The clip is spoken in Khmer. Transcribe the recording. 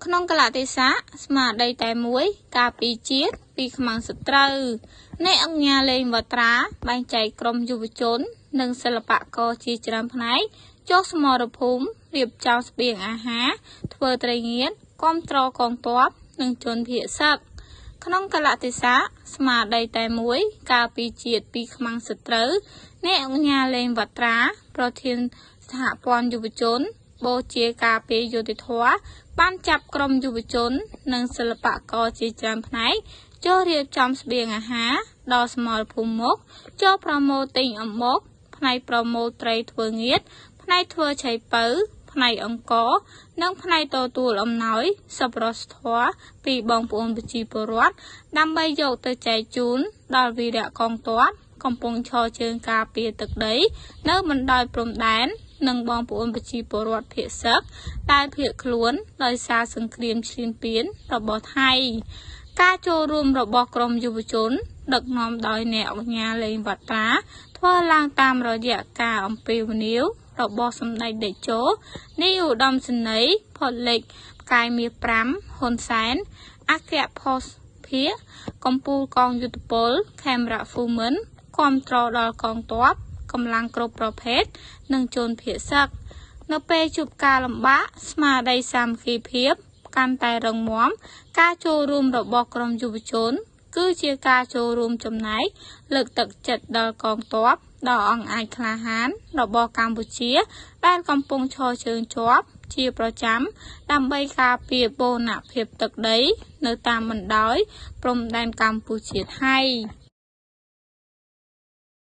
ក្នុងកលៈទេសៈស្មារតីតែមួយការពារជាតិពីខ្មាំងសត្រូវ អ្នកអង្គញាលេងវត្រាបែងចែកក្រុមយុវជន និងសិល្បករជាច្រើនផ្នែកចុះសមរភូមិរៀបចំស្បៀងអាហារធ្វើត្រីងៀតគាំទ្រកងទ័ពនិងជនភៀសសឹក ក្នុងកលៈទេសៈស្មារតីតែមួយការពារជាតិពីខ្មាំងសត្រូវ អ្នកអង្គញាលេងវត្រាប្រធានសហព័ន្ធយុវជនបូជាការពារយុត្តិធម៌បានចាប់ក្រុមយុវជន និងសិល្បករជាច្រើនផ្នែកចូលរៀបចំស្បៀងអាហារដល់សមរភូមិមុខចូលប្រមូលទិញអំបកផ្នែកប្រមូលត្រីធ្វើងៀតផ្នែកធ្វើឆៃពៅផ្នែកអង្គរនិងផ្នែកទទួលអំណោយសប្បុរសធម៌ពីបងប្អូនប្រជាពលរដ្ឋដើម្បីយកទៅចែកជូនដល់វីរៈកងទ័ពកំពុងឈរជើងការពារទឹកដីនៅបណ្ដោយព្រំដែននិងបងប្អូនប្រជាពលរដ្ឋភៀសសឹកដែលភៀសខ្លួនដោយសារសង្គ្រាមឈ្លានពានរបស់ថៃ ការចូលរួមរបស់ក្រុមយុវជន ដឹកនាំដោយអ្នកអង្គញាលេងវត្រាធ្វើឡើងតាមរយៈការអំពាវនាវរបស់សម្ដេចតេជោនាយឧត្តមសេនីយ៍ផុតលេខផ្កាយមាស5ហ៊ុនសែនអគ្គភស្តុភាគកម្ពូលកងយុទ្ធពលខេមរៈភូមិន្ទគាំទ្រដល់កងទ័ពកម្លាំងគ្រប់ប្រភេទនិងជនភៀសសឹកនៅពេលជួបការលំបាកស្មារតីសាមគ្គីភាពកាន់តែរឹងមាំការចូលរួមរបស់ក្រុមយុវជន គឺជាការចូលរួមចំណែកលើកទឹកចិត្តដល់កងទ័ពដ៏អង់អាចក្លាហានរបស់កម្ពុជា ដែលកំពុងឈរជើងជាប់ជាប្រចាំដើម្បីការពារបូរណភាពទឹកដី នៅតាមបណ្ដោយព្រំដែនកម្ពុជាថៃ។